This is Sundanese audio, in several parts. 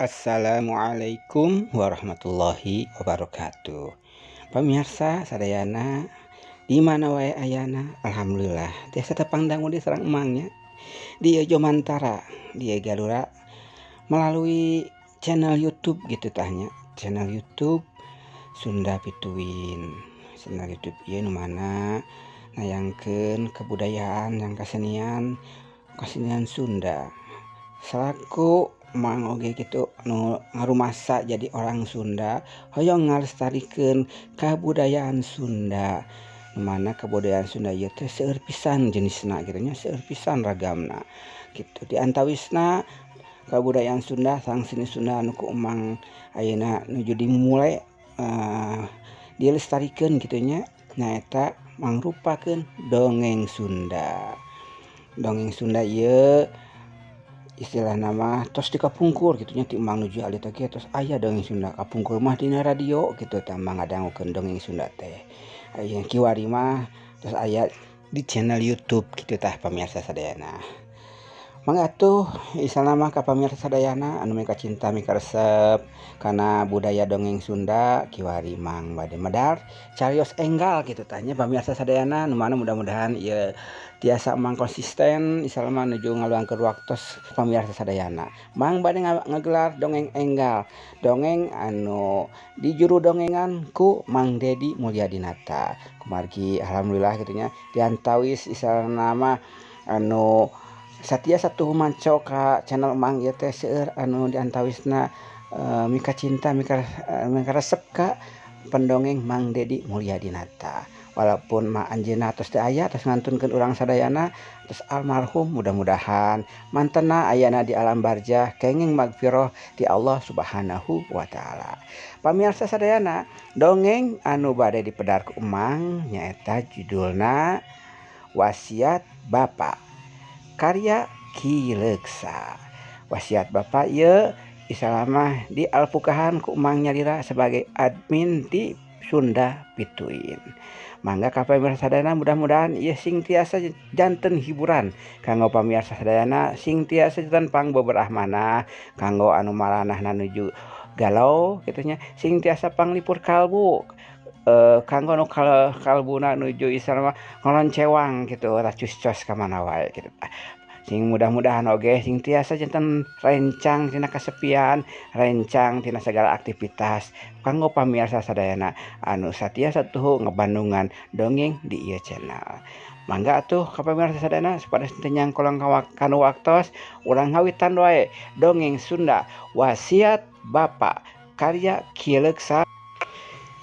Assalamualaikum warahmatullahi wabarakatuh. Pemirsa sadayana di mana wae ayana, alhamdulillah tiasa tepang dangu di sareng emangnya di Jomantara di Galura melalui channel YouTube gitu tanya channel YouTube Sunda Pituin. Channel YouTube ieu nu mana nayangkeun kebudayaan yang kesenian kesenian Sunda. Selaku Mang oge gitu nu ngarumasa jadi orang Sunda hoyong ngalestarikeun kabudayaan Sunda. Nu mana kebudayaan Sunda ieu teh seueur pisan jenisna kitu nya, seueur pisan ragamna gitu. Di antawisna kabudayaan Sunda sang seni Sunda anu ku emang ayeuna nuju dimulai dilestarikeun kitu nya, nyaeta mangrupakeun dongeng Sunda. Dongeng Sunda ieu istilah nama tos dikapungkur gitu nya ti emang nuju alit oge tos aya dongeng Sunda kapungkur mah dina radio gitu tah ngadangukeun dongeng Sunda teh. Aya kiwari mah tos aya di channel YouTube gitu tah pamirsa sadayana. Mangga atuh istilahna mah ka pamirsa sadayana anu mika cinta mika resep kana budaya dongeng Sunda kiwari mang bade medar carios enggal gitu tah nya pamirsa sadayana nu mana mudah-mudahan ieu tiasa mang konsisten istilahna mah nuju ngaluangkeun waktos pamirsa sadayana. Mang bade ngagelar dongeng enggal, dongeng anu di juru dongengan ku Mang Dedi Mulyadinata. Kumargi alhamdulillah kitu nya diantawis istilahna mah anu satia satu manco ka channel Mang ieu teh seueur anu diantawisna mika cinta mika resep ka pendongeng Mang Dedi Mulyadinata. Walaupun ma anjeunna tos teu aya tos ngantunkeun urang sadayana tos almarhum, mudah-mudahan mantena ayana di alam barzah kenging magfirah di Allah Subhanahu wa taala. Pamirsa sadayana, dongeng anu bade dipedar ku Emang nyaeta judulna Wasiat Bapak karya Ki Leksa. Wasiat Bapak ieu isalamah di alpukahan ku Emang nyalira sebagai admin di Sunda Pituin. Mangga ka pamirsa sadayana mudah-mudahan ieu sing tiasa janten hiburan kanggo pamirsa sadayana, sing tiasa janten pangbeberahmana kanggo anu maranahna nuju galau kitu nya, sing tiasa panglipur kalbu kanggo nu kalbuna nuju istilahna ngoloncewang gitu racus-cos ka mana wae kitu. Sing mudah-mudahan oge sing tiasa janten rencang tina kasepian, rencang tina segala aktivitas kanggo pamirsa sadayana anu satiasa tuhu ngebandungan dongeng di ieu channel. Mangga atuh ka pamirsa sadayana supados teu nyangkolong kanu waktos urang ngawitan wae dongeng Sunda Wasiat Bapak karya Ki Leksa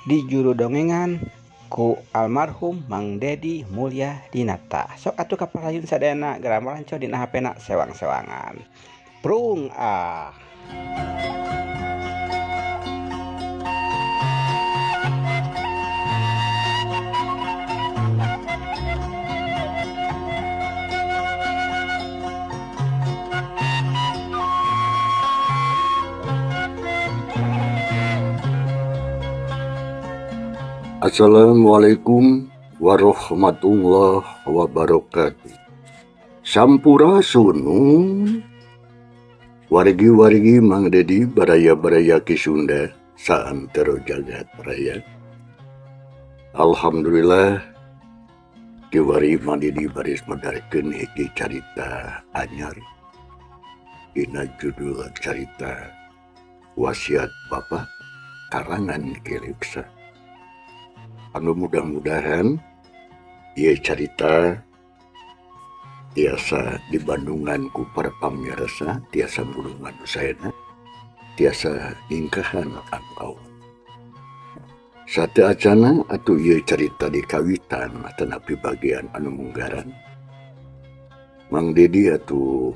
di juru dongengan ku almarhum Mang Dedi Mulyadinata. Sok atuh ka parayun sadayana geura maranco dina HP-na sewang-sewangan. Prung ah. Assalamualaikum warahmatullahi wabarakatuh. Sampurasun wargi-wargi Mang Dedi baraya-baraya Ki Sunda saantero jagat raya. Alhamdulillah kiwari Mang Dedi baris medarkeun hiji carita anyar dina judul carita Wasiat Bapak karangan Ki Leksa. Anu mudah-mudahan ieu carita tiasa dibandungan ku para pamirsa, tiasa mulungan saena, tiasa ingkahan anu sate acana atuh ieu carita dikawitan atanapi bagian anu munggaran. Mang Dedi atuh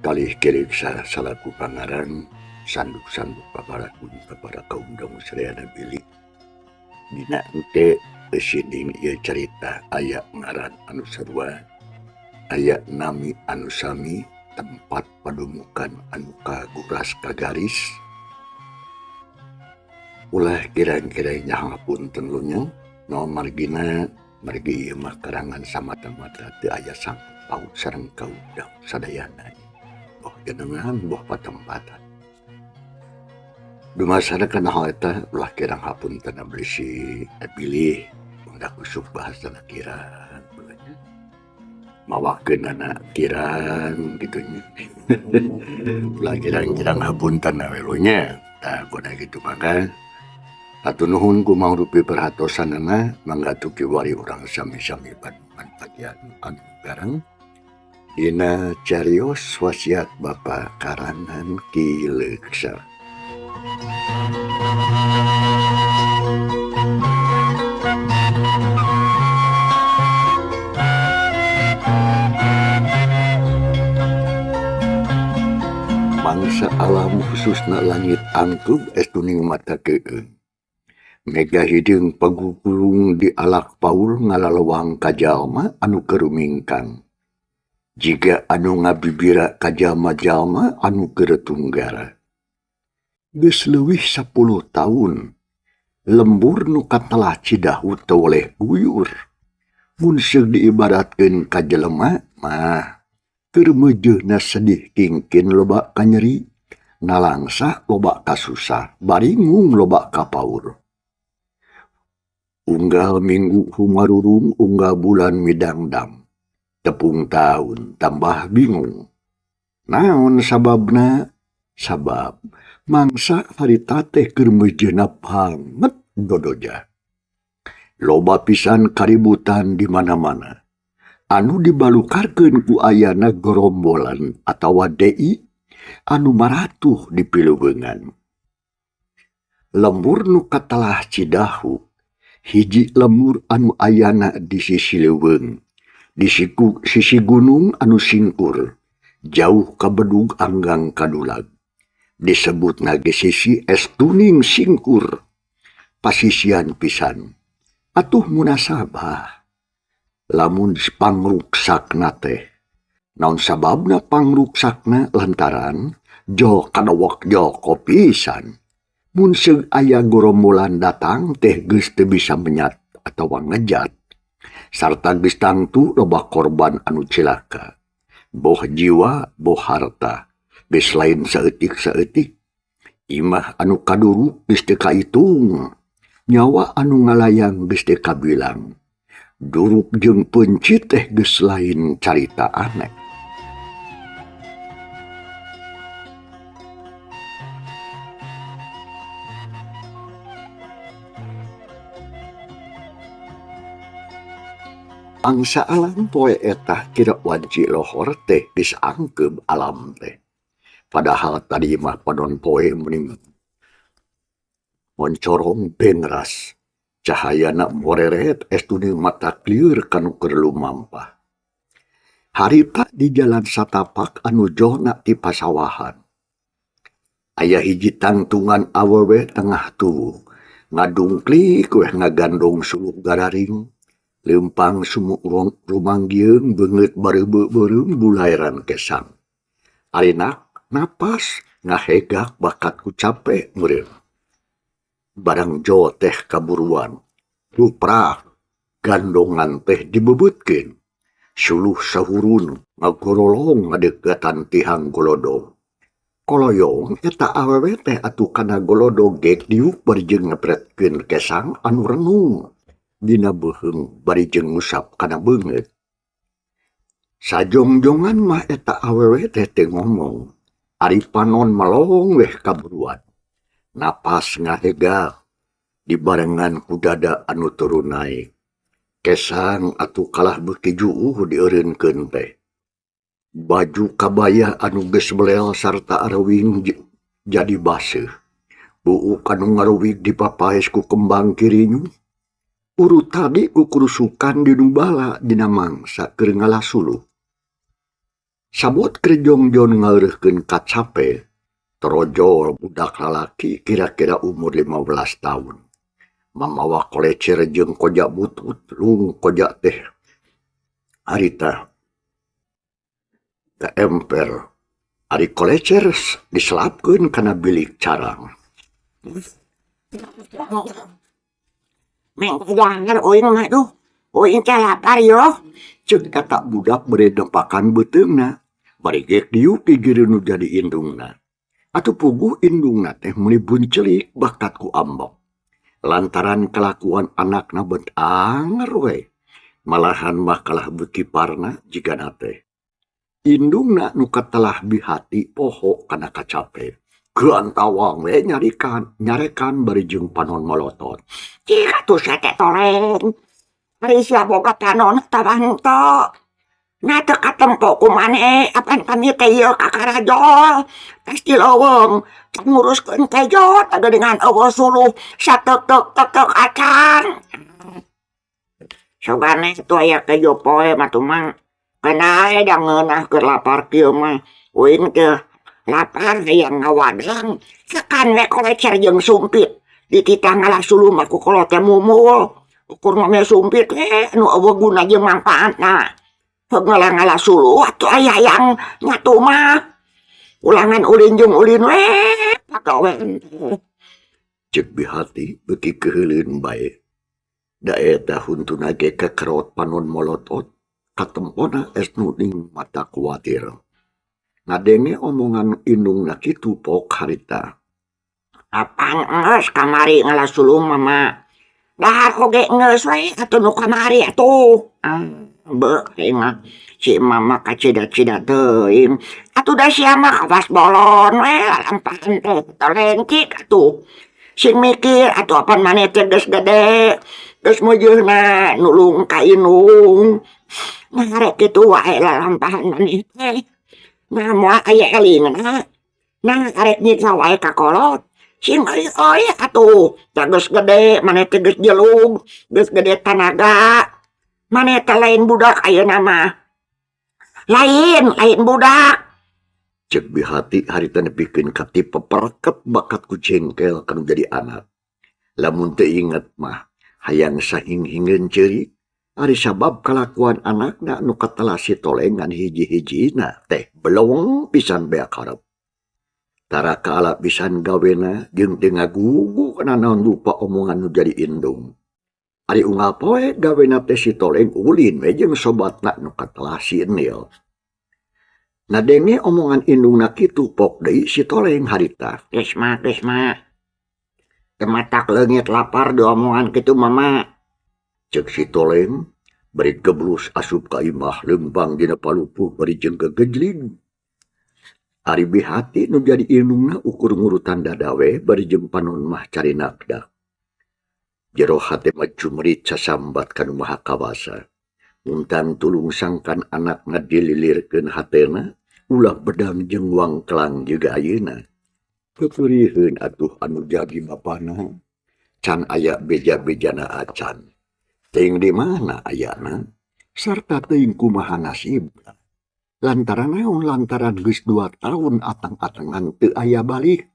kalih Ki Leksa salaku pangarang sanduk-sanduk paparakun papara kaum dong sadayana bilih dina ente esiding ieu carita aya ngaran anu sarua, aya nami anu sami, tempat padumukan anu kaguras kagaris. Ulah kirang-kirang nyahapunten lunya no margina margi ieu mah karangan samata-mata teu aya sangkut paut sareng kaum sadayana. Boh jenengan boh patempatan. Dumasar kana hal eta ulah kirang hapunten abdi si bilih mangga kusuk bahasana kirang mawakeunana kirang kitu nya. Ulah kirang-kirang hapunten we lu nya. Tah kudu kitu mangga. Hatur nuhun ku mangrupi perhatosanana mangga tukiwari urang sami-sami paduman bagian anu gareng dina carios wasiat Bapa Karangan Ki Leuksa. Mangsa alam khususna langit angkub estuning mata keung. Mega hideung pagugulung di alak paul ngalalewang ka jalma anu keur rumingkang. Jiga anu ngabibira ka jalma-jalma anu keur tunggara. Geus leuwih 10 taun, lembur nu katelah Cidahu teu weleh guyur. Mun seug diibaratkeun ka jelema mah keur meujeuhna sedih kingkin loba kanyeri, nalangsa loba kasusah, baringung loba kapaur. Unggal minggu humarurung, unggal bulan midangdam. Tepung taun tambah bingung. Naon sababna? Sabab mangsa harita teh keur meujeuhna banget dodoja. Loba pisan kaributan di mana-mana. Anu dibalukarkeun ku ayana gerombolan atawa DI anu maratuh di piluweungan. Lembur nu katelah Cidahu, hiji lembur anu ayana di sisi leuweung, di sisi gunung anu singkur, jauh ka bedug anggang kadulag. Disebutna ge sisi es tuning singkur, pasisian pisan. Atuh munasabah lamun pangruksakna teh. Naon sababna pangruksakna lantaran jol kadawak jol kopisan. Mun seug aya gorombolan datang teh geus teu bisa menyat atawa ngejat. Sarta geus tangtu loba korban anu cilaka. Boh jiwa, boh harta. Geus lain saeutik-saeutik. Imah anu kaduruk geus teu kaitung. Nyawa anu ngalayang geus teu kabilang. Duruk jeung pencit teh geus lain carita aneh. Angsa alam poe eta kira wanci lohor teh geus angkeub alam teh. Padahal tadi mah panon poe meni moncorong bengras. Cahayana moreret estuning mata klieur kanu keur lumampah. Harita di jalan satapak anu jona ti pasawahan. Aya hiji tangtungan awewe tengah tuwuh, ngadungklik weh ngagandong suluh gararing. Leumpang sumuk rumanggieung beungeut bareubeuh-beureum bulairan kesang. Arinak napas ngahegak bakat ku capek meureun. Barang jo teh kaburuan, luprak gandongan teh dibebeutkeun. Suluh sahurun ngagorolong ngadeuketan tihang golodog. Koloyong eta awewe teh atuh kana golodog gek diuk bari jeung ngepretkeun kesang anu renung. Dina beuheung bari jeung ngusap kana beungeut. Sajongjongan mah eta awewe teh teu ngomong. Ari panon melong weh kaburuan. Napas ngahegak dibarengan ku dada anu turun naik. Kesang atuh kalah beuki juuh dieureunkeun teh. Baju kabaya anu geus belel sarta arawing jadi baseuh. Buuk anu ngaruwig dipapaes ku kembang kirinyu. Urut tadi ku kurusukan di nubala dina mangsa keur ngalah suluh. Sabot keur jongjon ngaleureurkeun kacape, torojol budak lalaki kira-kira umur 15 tahun. Mamawa kolecer jeung koja butut lung koja teh harita ka emper. Ari kolecer diselapkeun kana bilik carang. Jangan uing mah tuh, uing teh lapar yo. Ceuk kata budak bere dempakan beuteungna. Bari geek diuk di jero nu jadi indungna. Atuh puguh indungna teh meuni buncelik bakat ku ambek. Lantaran kelakuan anakna bet anger we. Malahan mah kalah beuki parna jigana teh. Indungna nu katelah bihati poho kana kacape. Gantawang we nyarikan, nyarekan bari jeung panon molotot. Cik atuh sia teh Toleng. Ari sia boga panon atawa henteu. Nah teu katempo ku maneh apan kami teh ieu ka karajol. Tes di leuweung can nguruskeun kejo dengan eueuh suluh sateuk-teuk acan. Sogane atuh aya kejo poe mah tuh mang. Kana da ngeunah keur lapar kieu mah. Uing teh lapar hayang ngawadang. Sekan we kolecer jeung sumpit. Dititah ngalah suluh mah ku kolot teh mumul. Ukur ngomel sumpit we nu eueuh guna jeung mangpaatna. Heug ngalah suluh atuh aya hayang nyatu mah. Ulangan ulin jeung ulin we pagawe. Ceuk bihati beuki keuheuleun bae. Da eta huntuna ge kekerot panon molotot. Katempona es nuning mata kuatir. Ngadenge omongan indungna kitu pok harita. Apaan geus kamari ngalah suluh mama. Dahar oge geus we atuh nu kamari atuh. Beuh aing mah si mama kacida-cida teuing. Atuh da sia mah kawas bolon we lalampahan teh Toleng cik atuh. Sing mikir atuh apan maneh teh geus gede. Geus meujeuna nulung ka indung. Nah rek kitu wae lalampahan maneh teh. Nah moal aya elingna. Nah arek nyiksa wae ka kolot. Sing euy atuh da geus gede maneh teh geus jelug, geus gede tanaga. Maneh teh lain budak ayeuna mah. Lain, lain budak. Ceuk bihati harita nepikeun ka tipe pereket bakat ku jengkel kanu jadi anak. Lamun teu inget mah hayang sahing-hingeun ceurik. Ari sabab kalakuan anakna nu katelah si Toleng ngan hiji-hijina teh belong pisan beak hareup. Tara kaala pisan gawena jeung teu ngagugu kana naon rupa omongan nu jadi indung. Ari unggal poe gawena teh si Toleng ulin we jeung sobatna nu katelah si Enil. Nadenge omongan indungna kitu pok deui si Toleng harita. Geus mah, geus mah. Teu matak leungit lapar diomongan kitu mama. Ceuk si Toleng bari geblus asup ka imah leumpang dina palupuh bari jeung gegejlig. Ari bihati nu jadi indungna ukur ngurutan dada we bari jeung panon mah carinakdak. Jero hate mah cumrit sasambat ka nu Maha Kawasa. Muntang tulung sangkan anakna dililirkeun hatena ulah bedang jeung wangkelang jiga ayeuna. Peupeuriheun atuh anu jadi bapana. Can aya beja-bejana acan. Teuing di mana ayana sarta teuing kumaha nasibna. Lantaran naon lantaran geus 2 tahun atang-atangan teu aya balik.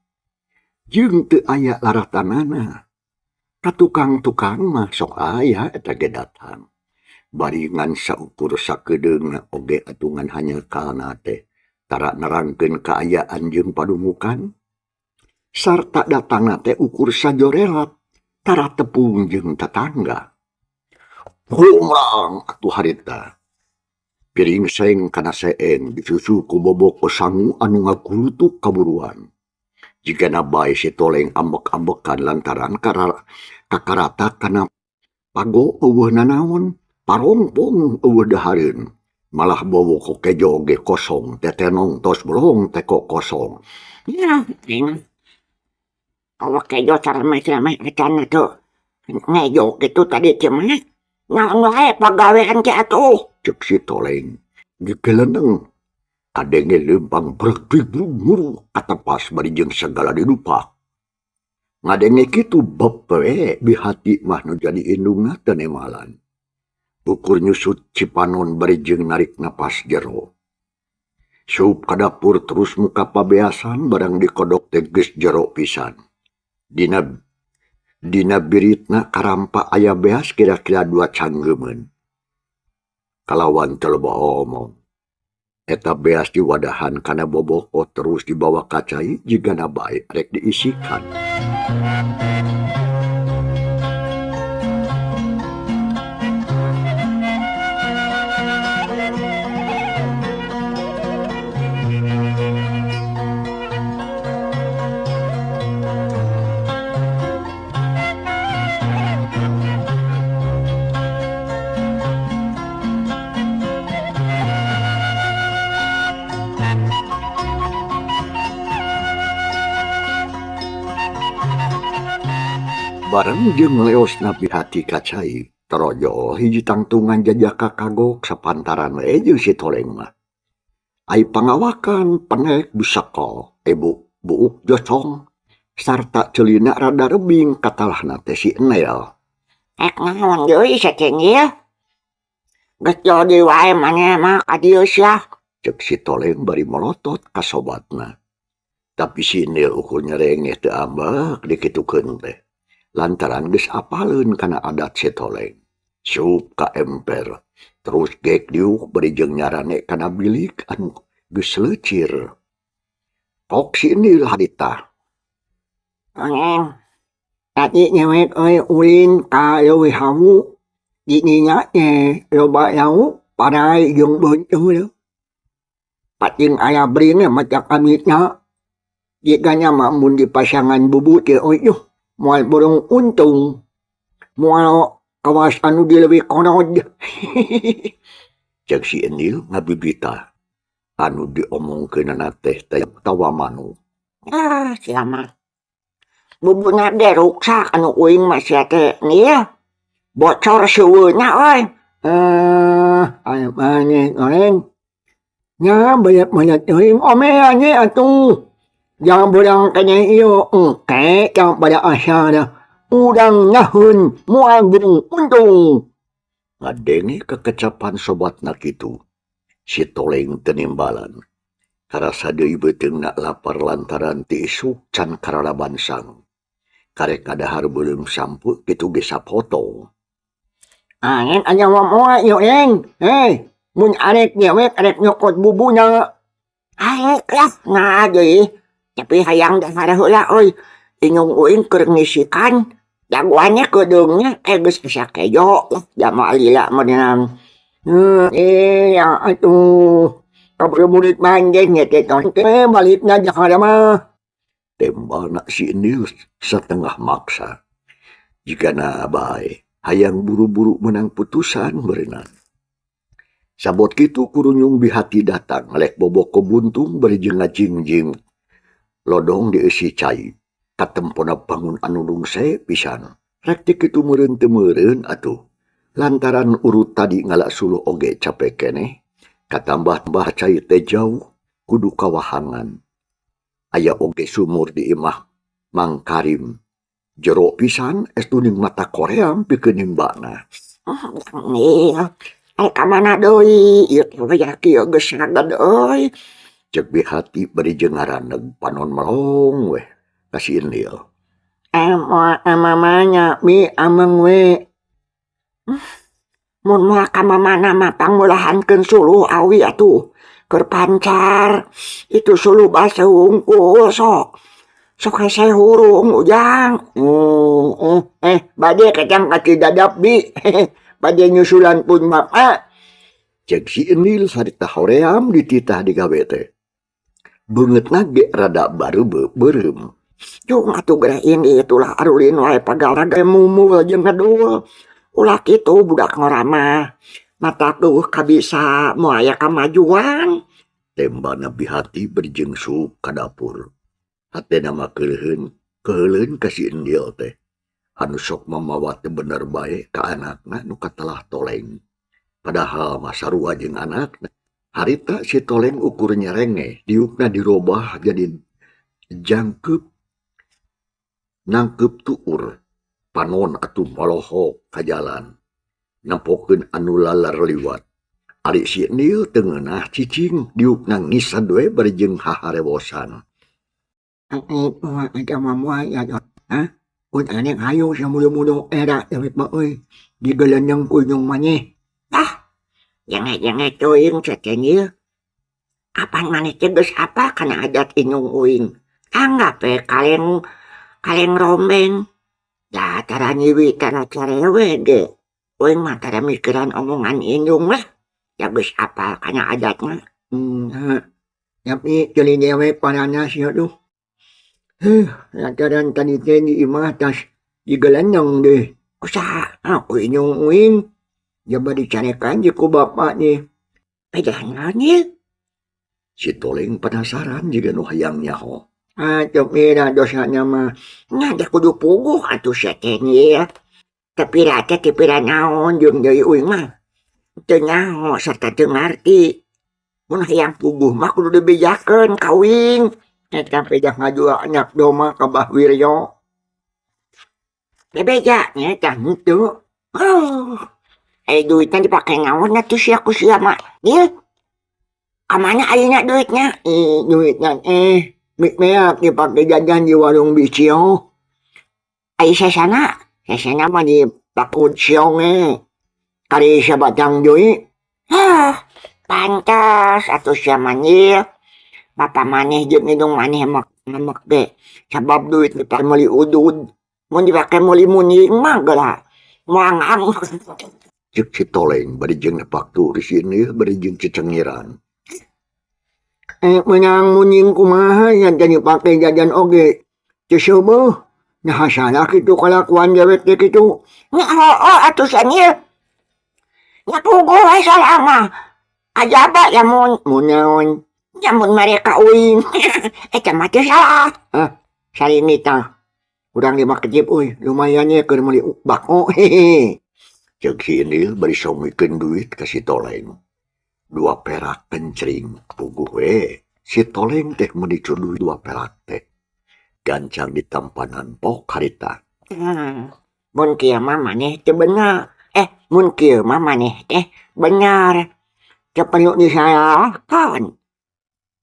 Jeung teu aya laratanana. Ka tukang-tukang mah sok aya eta ge datang. Bari ngan saukur sakedeungna oge atuh ngan hanyekalna teh tara nerangkeun kaayaan jeung padumukan. Sarta datangna teh ukur sajorelap tara tepung jeung tatangga. Humrang atuh harita. Piring seng kana seeng disusu ku bobok sangu anu ngagulutuk kaburuan. Jigana bae si Toleng ambek-ambekan lantaran kakarata kana pago eueuh nanaon, parongpong eueuh dahareun. Malah bobok kejo ge kosong, tetenong tos bolong teko kosong. Ya, aing. Awak kejo saramai-ramai acan atuh. Ngejo kitu tadi teh mah. Naon wae pagawean teh atuh. Ceuk si Toleng gegeleneng. Kadenge leumpang breg-breg muru katepas bari jeung sagala didupak. Ngadenge kitu bep we bihati mah nu jadi indungna teu nemalan. Ukur nyusut cipanon bari jeung narik napas jero. Sup ka dapur terus muka pabeasan barang dikodok teh geus jero pisan. Dina biritna karampa aya beas kira-kira 2 canggemeun. Kalawan teu loba omong. Eta beas diwadahan kana boboko terus dibawa ka cai jigana bae rek diisikan. Bareng jeung leosna Bihati ka cai, torojol hiji tangtungan jajaka kagok sapantaran we jeung si Toleng mah. Ai pangawakan penek busekol, ebu buuk jocong, sarta ceulina rada rebing katalahna teh si Enel. Ek naon deui sacenggil? Geus jadi wae maneh mah ka dieu sia. Cek si Toleng bari molotot ka sobatna. Tapi si Enel ukur nyerengeh teu ambek dikitukeun teh. Lantaran geus apaleun kana adat si Toleng. Sup ka emper, terus gek diuk bari jeung nyarane kana bilik anu geus leucir. Kok si Enil harita. Ongeng, tadi nyewek euy ulin ka leuwih hawu. Di dinya teh loba lauk parai jeung beuteung. Pating aya bring maca kamitna. Jigana mah mun dipasangan bubu teh euy yuh. Moal burung untung, moal kawas anu dileuwih konod. Cek si Enil ngabibita, anu diomongkeunana teh tawa manuk. Ah, sia mah. Bubuna ge ruksak anu uing mah sia teh nia. Bocor seueuna euy. Aya maneh goreng. Nya banyak-banyak teuing omean ye atuh. Jangan berang kena iyo engke yang pada asalnya udang nahun mual burung untung. Ngadenge kekecapan sobatna kitu. Si Toleng tenimbalan. Karasa deui beuteungna lapar lantaran ti isuk can karalaban sang. Karek kadahar beureum sampu kitu ge sapotong. Angin aya moal ieu eng. Hei, mun arek nyewek arek nyokot bubuna. Arek lah nah deui. Tapi hayang dahar heula euy. Indung uing keur ngisikan jagoannya keudeungnya geus bisa kejo lah jama lila meureunang. Ya atuh. Kaburu murid manjing nya teh teh balikna dahar mah. Tembana si Enil setengah maksa. Jigana bae hayang buru-buru menang putusan berenang. Sabot kitu kurunyung Bihati datang lek boboko buntung bari jeung ngajingjing. Lodong dieusi cai. Katempona bangun anu rungse pisan. Rek teh kitu meureun teu meureun atuh. Lantaran urut tadi ngala suluh oge capek keneh. Katambah-tambah cai teh jauh kudu kawahangan. Aya oge sumur di imah Mang Karim. Jero pisan es tuning mata koream pikeun nimbana. Iya, ai ka mana deui? Ieu teh kieu geus saged euy. Cek Bihati bari jeung ngaraneg panon melong weh ka si Enil. Moal ka mamana bi ameng we. Mun moal ka mamana mah pangmulahankeun suluh awi atuh. Keur pancar itu suluh basa hungkul sok. Sok hese hurung ujang. Bade kacang ka Cidadap bi. Bade nyusulan pun bapak. Cek si Enil sarita hoream dititah digawe teh. Beungeutna ge rada bareubeuh beureum. Jung atuh geura ini itulah arulin wae pagaraga mumul jeung ngedul. Ulah kitu budak ngora mah. Mata tuh kabisa moal aya kamajuan. Tembana Bihati berjeng sup ka dapur. Hatena mah keuleuheun, keuleuheun ka si Endil teh. Anu sok mamawa teu bener bae ka anakna nu katelah Toleng. Padahal mah sarua jeung anakna. Harita si Toleng ukur nyerengeh, diukna dirobah jadi jangkeup nangkeup tuur. Panon atuh molohok ka jalan. Nempokeun anu lalar liwat. Ari si Endil teu ngeunah cicing, diukna ngisad we bari jeung haharewosan. Jenge-jenge teuing cecengil. Kapan maneh teh geus apa kana adat indung uing? Anggap we kaleng kaleng rombeng. Da tara nyiwi tara carewe ge. Uing mah tara mikiran omongan indung lah. Ya geus apal kana adatna. Tapi ceuli dewe parana sia tuh. Lantaran tadi teh di imah tas digeleneng deh. Kusaha? Ku indung uing. Jaba dicarekan je ku bapak nih. Pedah naon ieu? Si Toleng penasaran jiga nu hayang nyaho. Ah, teu pira dosana mah. Nya da kudu puguh atuh sia teh ye. Teu pira teh teu pira naon jeung deui uing mah. Teu nyaho sarta teu ngarti. Mun hayang puguh mah kudu dibejakeun ka uing. Eta pedah ngajual anak domba ka Bah Wiryo. Bebeja nya eta henteu. Oh, duitna dipake naon atuh sia ku sia mah. Ieu ka mana ayeuna duitna? Ih, duitna teh beak dipake jajan di warung Bicio. Ai sesana? Sesana mah dipakud siong we. Kari sabatang deui. Hah, pantas atuh sia mah ieu. Bapa maneh jeung indung maneh mah ngambek ge sabab duit dipake meuli udud. Mun dipake meuli munding mah geura moal ngambek. Ceuk si Toleng bari jeung nepak turis ieu bari jeung cecengiran. Meunang munding kumaha nya teh dipake jajan oge. Teu seubeuh. Naha salah kitu kalakuan dewek teh kitu. Nya hooh atuh sia ieu. Nya puguh we salah mah. Ajaba lamun mun naon. Nya mun mere ka uing. Eta mah teu salah. Ah, sarini tah. Urang lima kejip euy, lumayan ye keur meuli bako. Ceuk si Indil bari somikeun duit ka si Toleng. 2 perak kencring puguh we. Si Toleng teh meuni duit 2 perak teh. Gancang ditampanan pok harita. Mun kieu mah maneh teu bener. Mun kieu mah maneh teh bener. Teu perlu disalahkeun.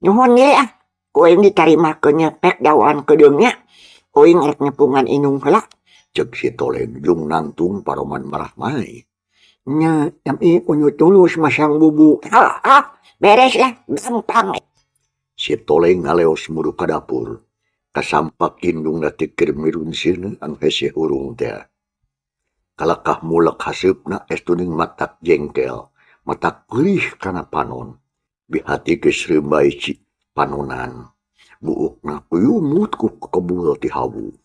Nuhun ye ah. Ku aing ditarimakeun nya pek dawaan keudeung nya. Uing rek nepungan indung heula. Ceuk si Toleng jung nangtung paroman marah mai. Nya, tapi kudu tulus masang bubu. Heeh, beres lah, gampang. Si Toleng ngaleos muru ka dapur. Kasampak indungna teh keur mirun sieun anu hese hurung teh. Kalakah mulek haseupna estuning matak jengkel, matak geulih kana panon. Bihati geus reumbai ci panonan. Buukna kuyumut ku kebul ti hawu.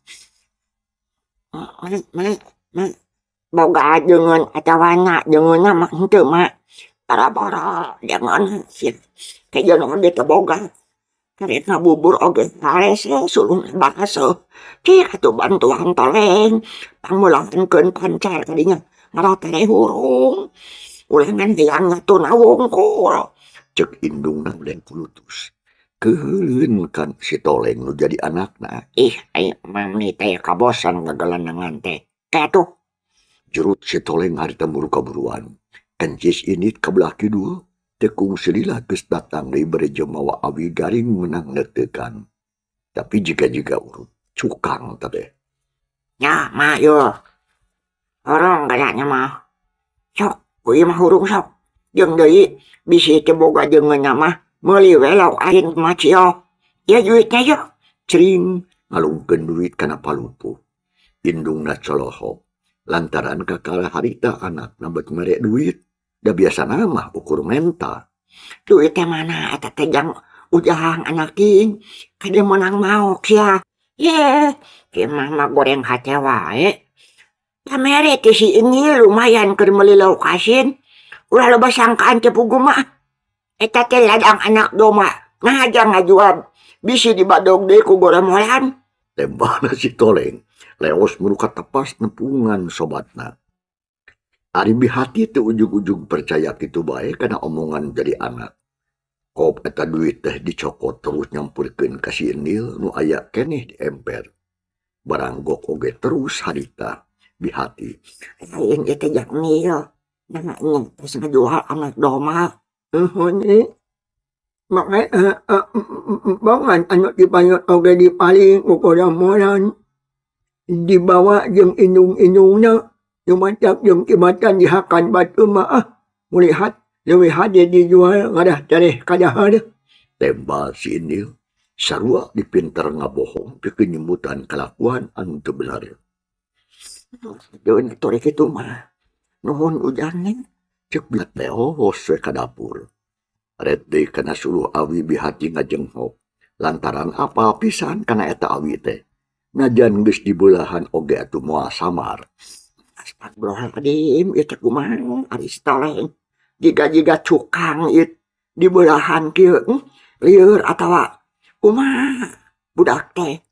Boga deungeun atawana deungeunna mah henteu mah. Bara-bara deungeun sia. Kajeun oge teu boga. Karek ngabubur oge harese suluhna baseuh. Cik atuh bantuan Toleng. Pangmulaankeun pancar kadinya ngarotere hurung. Ulah ngan hayang ngatuna wungkul. Ceuk indungna leng kulutus. Keuheuleun kan si Toleng nu jadi anakna. Ih, ai mami teh kabosan ngagelenengan teh. Katuh. Jurut si Toleng harita muru kaburuan. Kencis init ka belah kidul. Teu kungsi lila geus datang deui bari jeung mawa awi garing meunang neuteukan. Tapi jiga-jiga urut cukang teh. Nya, mah yo. Horong kayaknya mah. Sok, kuy mah hurung sok. Jeung deui bisi teu boga deungeunna mah. Meuli we lauk asin mah cio. Ieu duitnya yo. Cring ngalungkeun duit kana palupuh. Indungna colohok. Lantaran kakala harita anakna bet mere duit. Da biasana mah ukur menta. Duit teh mana eta teh jang ujang anak king. Kade meunang maok sia. Ye, ki mah mah goreng hate wae. Pamere teh si ini lumayan keur meuli lauk asin. Ulah loba sangkaan teh puguh mah. Eta teh ladang anak domba. Nah aja ngajual. Bisi dibadog deui ku goromolan. Tembana si Toleng. Leos muru katepas nepungan sobatna. Ari bihati teu ujug-ujug percaya kitu bae kana omongan jadi anak. Kop eta duit teh dicokot terus nyampurkeun ka si Indil nu aya keneh di emper. Baranggok oge terus harita bihati. Aing ieu teh jang nil. Nah nya geus ngajual anak domba. Nuhun ieu. Make bongan anu dipayot oge dipaling ku goromolan. Dibawa jeung indung-indungna. Lumatak jeung tibatan dihakan batu mah ah. Mulihat leuwih hade dijual ngadah tereh kadahar. Tembal si Indil sarua dipinter ngabohong pikeun nyemutan kalakuan anu teu bener. Deun atuh rek kitu mah. Nuhun ujang ning. Ceuk biat teh hos we ka dapur. Ret deui kana suluh awi bihati ngajenghok. Lantaran apal pisan kana eta awi teh. Najan geus dibeulah oge atuh moal samar. Astagfirullahaladzim, ieu teh kumaha ari si Toleng. Jiga-jiga cukang ieu dibeulah kieu, lieur atawa kumaha. Budak teh.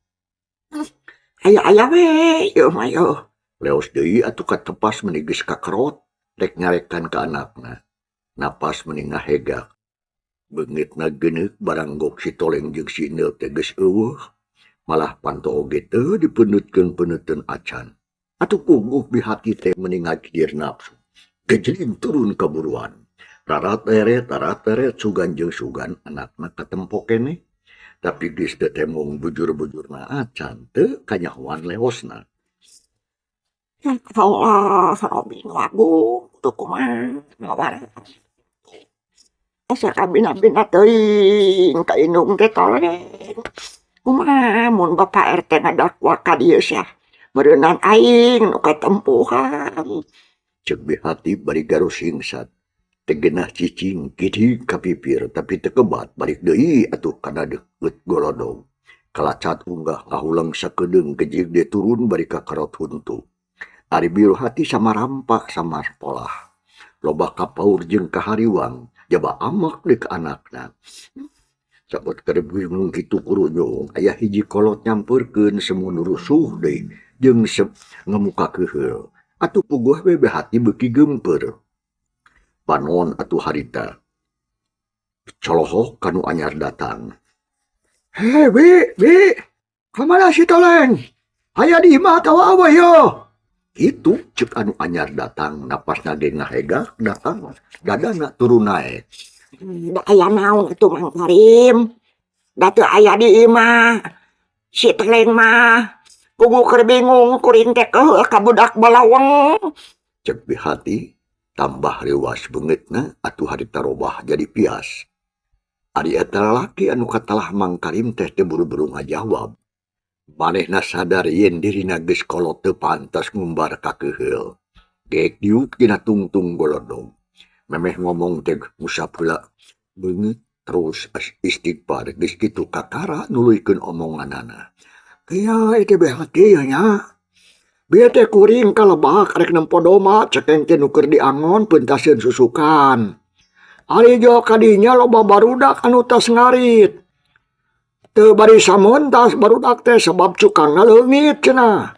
Aya-aya we ieu mah yeuh. Leos deui atuh katepas meuni geus kakerot rek nyarekan ka anakna. Napas meuni ngahegak. Beungeutna geuneuk baranggok si Toleng jeung si Ineu teh geus eueuh. Malah panto oge teu dipeunutkeun-peuneuteun acan. Atuh puguh bihati teh meuni ngagidir nafsu. Gejling turun kaburuan. Rarat eret sugan jeung sugan anakna katempo keneh. Tapi geus teu temong bujur-bujurna acan teu kanyahoan leosna. Ya Allah, Robin wagu, kudu kumaha ngawaran. Asa kabina-bina teuing ka indung teh Toleng. Kumaha mun Bapak RT ngadakwa ka dieu sia. Meureunan aing nu katempuhan. Ceuk bihati bari garosingsat. Teu geunah cicing kidig ka pipir tapi teu kebat balik deui atuh kana deukeut golodog. Kalacat unggah ngahuleng sakedeung gejig deui turun bari kakarot huntu. Ari biru hati samarampak samarpolah. Loba kapaur jeung kahariwang jaba amak deui ka anakna. Sabot keur bingung kitu kurunyung aya hiji kolot nyampeurkeun semun rusuh deui jeung ngemuka keuheul. Atuh puguh we hati beuki geumpeur. Panon atuh harita. Colohok kanu anyar datang. Hei, bi, bi, kamana si Toleng? Aya di imah atawa aweuh yo? Kitu ceuk anu anyar datang napasna ge ngahegak datang dadana turun naek. Da aya naon atuh Mang Karim? Da teu aya di imah. Si Toleng mah puguh keur bingung kuring teh keuheul ka budak balaweng. Ceuk bihati tambah reuwas beungeutna atuh harita robah jadi pias. Ari eta lalaki anu katalah Mang Karim teh teu buru-buru ngajawab. Manehna sadar yen dirina geus kolot teu pantas ngumbar ka keuheul. Geek diuk dina tungtung golodog. Memeh ngomong teh ngusap heula beungeut terus istighfar geus kitu kakara nuluykeun omonganana. Kieu teh bihati nya. Bieu teh kuring ka lebak rek nempo domba cekeng teh nu keur diangon peuntaseun susukan. Ari jo kadinya loba barudak anu tas ngarit. Teu bari samontas barudak teh sebab cukangna leungit cenah.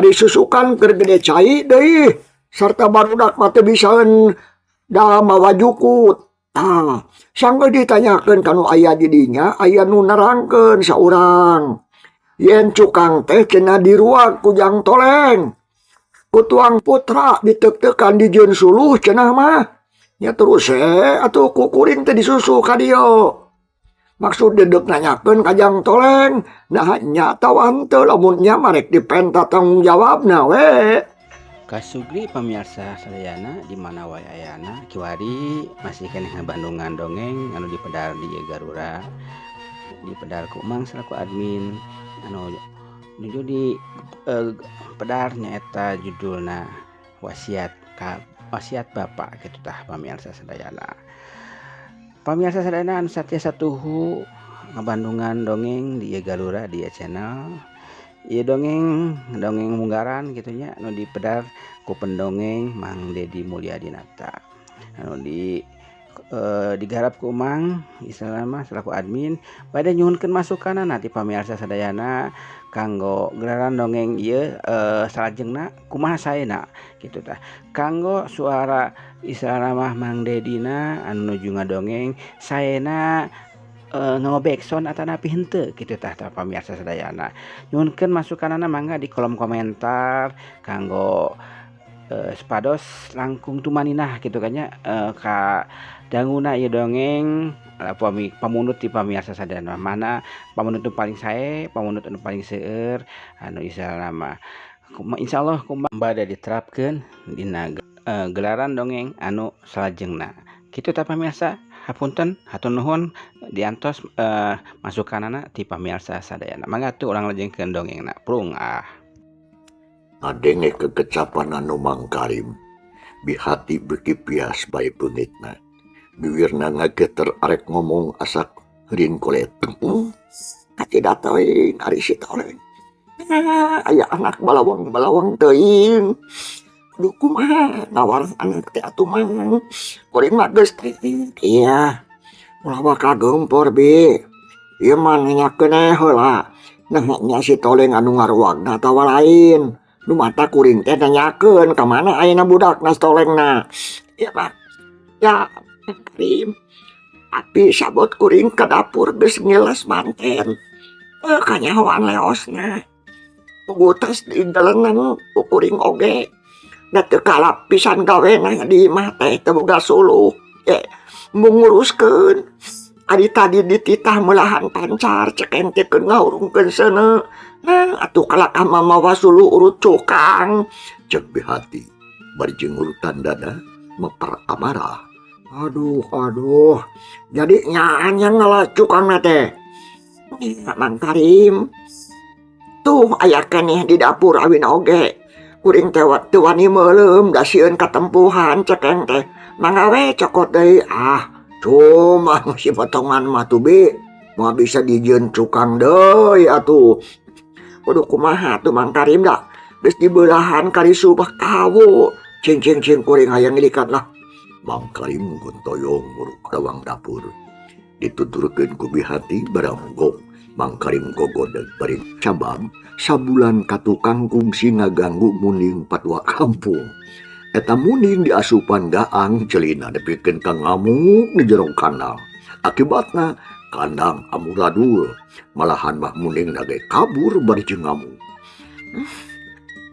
Ari susukan keur gede cai deui sarta barudak mah teu bisaeun da mawa jukut. Tah, sanggeus ditanyakeun ka nu aya di dinya aya nu nerangkeun saurang. Yen cukang teh cenah diruag ku Jang Toleng. Ku tuang putra diteuk-teukan dijieun suluh cenah mah. Nya terus atuh ku kuring teh disusu ka dieu. Maksud dedeuk nanyakeun ka Jang Toleng, nah nya atawa henteu lamun nya mah rek dipenta tanggung jawabna we. Kasugri pamirsa sadayana di mana wae ayana kiwari masih keneh ngabandungan dongeng anu dipedar di Garura. Dipedar ku Mang selaku admin anu nuju di pedar nyaeta judulna wasiat ka wasiat bapak kitu tah pamirsa sadayana. Pamirsa sadayana anu satia satuhu ngabandungan dongeng di Garura di channel. Ieu dongeng dongeng munggaran kitu nya anu dipedar ku pendongeng Mang Dedi Mulyadinata. Anu di digarap ku Mang istilahna mah selaku admin bade nyuhunkeun masukanna ti pamirsa sadayana kanggo gelaran dongeng ieu salajengna kumaha saena kitu tah. Kanggo suara istilahna mah Mang Dedina anu nuju ngadongeng saena nganggo backsound atanapi henteu kitu tah pamirsa sadayana. Nyuhunkeun masukanana mangga di kolom komentar kanggo supados langkung tumaninah kitu kan nya ka danguna ieu dongeng pami pamunut ti pamirsa sadayana mana pamunut nu paling sae pamunut nu paling seueur anu istilahna mah insyaallah kumaha bade diterapkeun dina gelaran dongeng anu salajengna kitu tah pamirsa. Hapunten hatur nuhun diantos masukanana ti pamirsa sadayana mangga atuh urang lajengkeun dongengna prung ah. Ngadenge kekecapan anu Mang Karim bihati beuki pias bae beungeutna. Biwirna ngageter arek ngomong asak heurin kolet. Kacida teuing ari si Toleng. Aya anak balawang-balawang teuing. Duh kumaha ngawaras anak teh atuh Mang. Kuring mah geus teuing. Iya. Ulah waka geumpeur bi. Ieu mah nanyakeun we heula. Nah nya si Toleng anu ngaruagna atawa lain. Nu mata kuring teh nanyakeun ka mana ayeuna budakna si Tolengna. Ya Pak. Ya Karim. Tapi sabot kuring ke dapur geus ngiles manten. Kanyahoan leosna. Puguh tos digelenan ku kuring oge. Da teu kalap pisan gawena di imah teh teu boga suluh. Mung nguruskeun. Ari tadi dititah meulahan pancar cek ente keur ngahurungkeun seuneu. Nah atuh kalakah mah mawa suluh urut cukang. Cek Bihati bari jeung urutan dada meper amarah. Aduh aduh. Jadi nyaan yang ngala cukangna teh. Mang Karim. Tuh aya keneh di dapur awina oge. Kuring teh teu wani meuleum da sieun katempuhan cek teh. Mangga we cokot deui. Ah, cuma si potongan mah tuh bi. Moal bisa dijieun cukang deui atuh. Kudu kumaha tuh Mang Karim da. Geus dibeulahan kari subah kawu. Cing cing cing kuring hayang ngilikan lah. Mang Karim gontoyong muruk lawang dapur. Dituturkeun ku Bihati barang gong. Mang Karim gogodeg bari cabang sabulan ka tukang kungsi ngaganggu munding patwa kampung. Eta munding diasupan gaang celina nepikeun ka ngamuk di jero kandang. Akibatna kandang amuradul, malahan mah munding ge kabur bari jeung ngamuk.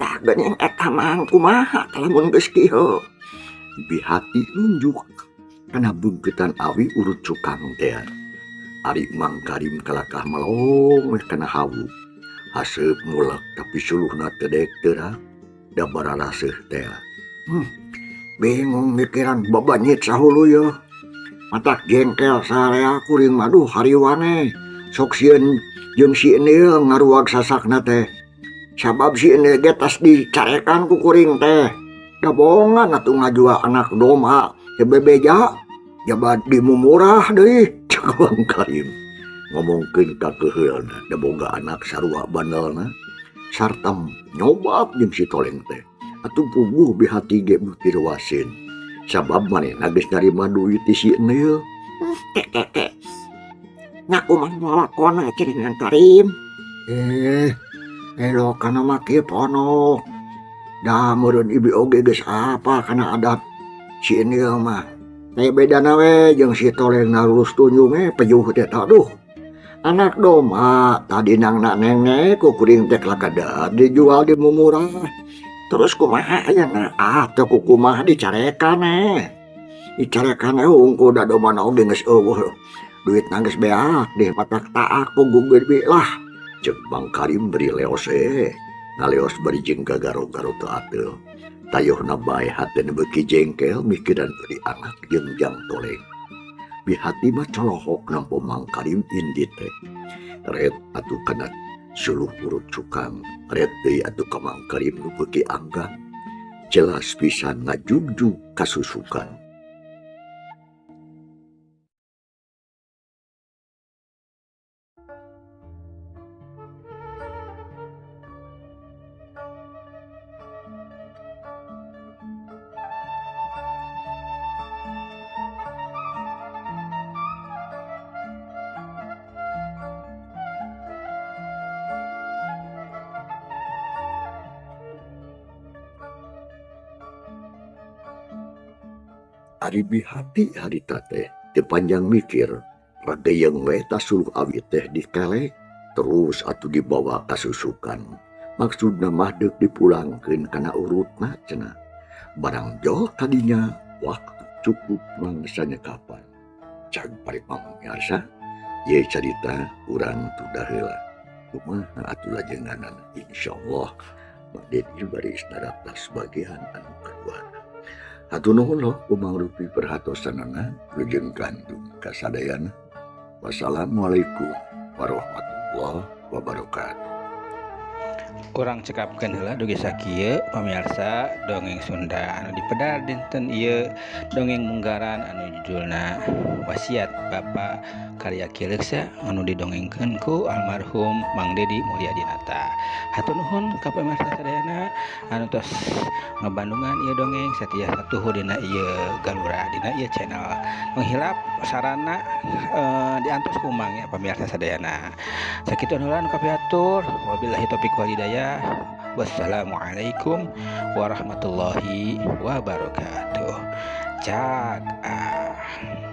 Tah geuning eta mah kumaha lamun geus kieu. Bihati nunjuk kana beungkeutan awi urut cukang teh. Ari Mang Karim kalakah melong we kana hawu. Haseup mulek tapi suluhna teu daek teurak da bararaseuh teh. Bingung mikiran babanyit sahulu yeuh. Matak jengkel sarea kuring mah duh hariwane. Sok sieun jeung si Enil ngaruag sasakna teh. Sabab si Enil ge tas dicarekan ku kuring teh. Da bohongan atuh ngajual anak domba teu bebeja. Jaba dimumurah deui. Cek Mang Karim ngomongkeun ka keuheulna da boga anak sarua bandelna sarta nyobat jeung si Toleng teh. Atuh puguh Bihati ge beuki wasin. Sabab manehna geus narima duit ti si Enil. Teh. Nya kumaha lalakonna cenah Mang Karim. Elokana mah kieu pono. Da meureun ibi oge geus apa kana adat si Enil mah. Teh bedana we jeung si Toleng lurus tunjung pejuh teh aduh. Anak domba tadi nangna nenek ku kuring teh kalakada dijual di mumurah. Terus kumaha ayeuna? Ah teu ku kumaha dicarekan eh. Dicarekan hungkul da domba oge geus eueuh. Duitna geus beak deh matak taak puguh gede lah. Cek Mang Karim beri leos ngaleos bari jeung gagaro-garo teu ateul. Tayohna bae hatena beuki jengkel mikiran beri anak jeung jang Toleng. Bihati mah colohok nampo Mang Karim indit teh. Ret atuh kana suluh urut cukang, ret deui atuh ka Mang Karim nu beuki anggang. Jelas pisan ngajugjug kasusukan. Ari Bihati harita teh teu panjang mikir, rageyeng we ta suluh awi teh dikele terus atuh dibawa ka susukan. Maksudna mah deuk dipulangkeun kana urutna cenah. Barang jol kadinya waktu cukup mangsanya kapan. Cag pare pamiarsa, ye carita urang tunda heula. Kumaha atuh lajenganana insyaallah Mang Dedi baris naratas bagian anu kadua. Hatur nuhun loh kumangrupi perhatosanana wilujeng gandum kasadayana. Wassalamualaikum warahmatullahi wabarakatuh. Urang cekapkeun heula dugi sakieu pamirsa dongeng Sunda anu dipedar dinten ieu, dongeng munggaran anu judulna Wasiat Bapak karya Ki Leuksa anu didongengkeun ku almarhum Mang Dedi Mulyadinata. Hatur nuhun ka pamirsa sadayana anu tos ngabandungan ieu dongeng satia satuhu dina ieu galura, dina ieu channel. Menghilap sarana diantos ku Mang ya pamirsa sadayana. Sakitu heula nu kapihatur, wabillahi taufiq wal hidayah. Wassalamualaikum warahmatullahi wabarakatuh. Cak ah.